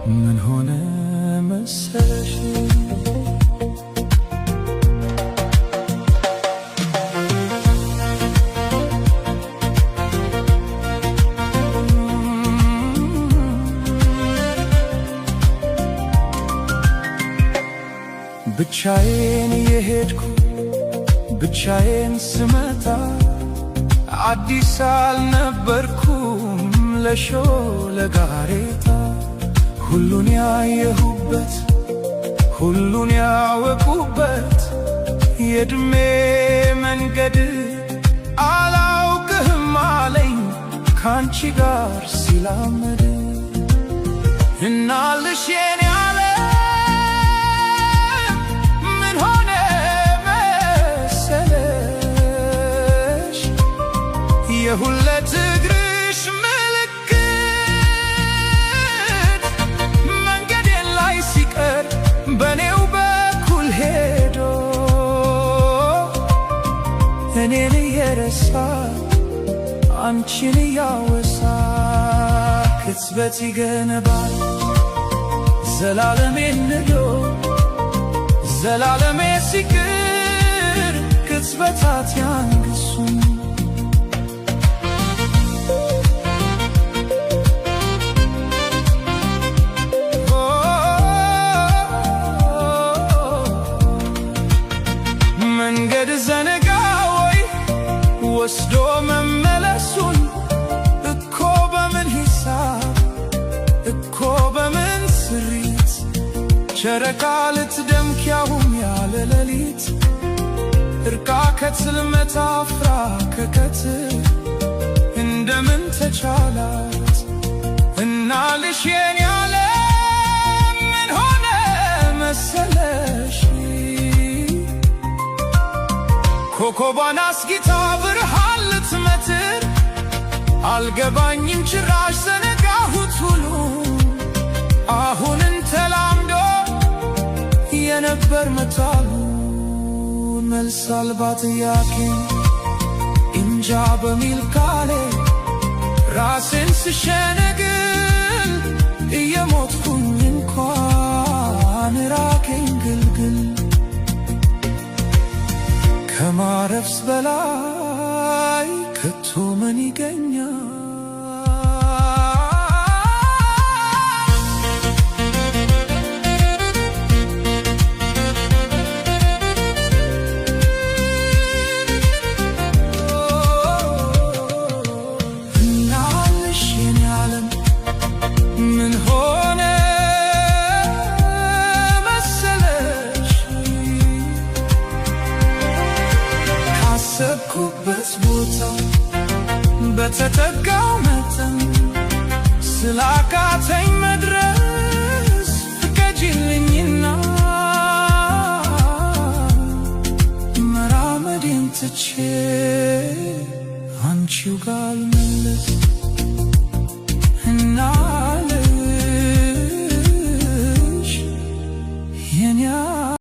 ምን ሆነ መሰለሽ? ብቻዬን እየሄድኩ ብቻዬን ስመጣ አዲስ አልነበርኩም ለሾለ ጋሬጣ። ሁሉን ያየሁበት፣ ሁሉን ያወቁበት የእድሜ መንገድ አላውቅህም አለኝ ካንቺ ጋር ሲላመድ። እናልሽ የኔ ዓለም፣ ምን ሆነ መሰለሽ? የሁለት እግርሽ ምልክት መንገዴን ላይ ሲቀር በኔው በኩል ሄዶ እኔን እየረሳ አንቺን እያወሳ ቅጽበት ይገነባል ዘላለሜን ንዶ፣ ዘላለሜ ሲቅር ቅጽበታት ያንግሱኝ። መንገድ ዘነጋ ወይ ወስዶ መመለሱን? እኮ በምን ሂሳብ፣ እኮ በምን ስሪት ጨረቃ ልትደምቅ ያውም ያለ ሌሊት፣ እርቃ ከጽልመት አፍራ ከቀትር እንደምን ተቻላት? እናልሽ የኔ ዓለም፣ ምን ሆነ መሰለሽ? ኮከቧን አስጊታ ብርሃን ልትመትር አልገባኝም ጭራሽ ዘነጋሁት ሁሉ አሁንን ተላምዶ የነበር መታሉ። መልስ አልባ ጥያቄ እንጃ በሚል ቃሌ ራሴን ስሸነግል እየሞትኩኝ እንኳን ራቄኝ ግልግል። ከማረፍስ በላይ ከቶ ምን ይገኛል? እናልሽ የኔ ዓለም፣ ምን ሆነ መሰለሽ? ካሰብኩበት ቦታ በተጠጋው መጠን ስላቃተኝ መድረስ ፍቀጂልኝና መራመዴን ትቼ አንቺው ጋር ልመለስ።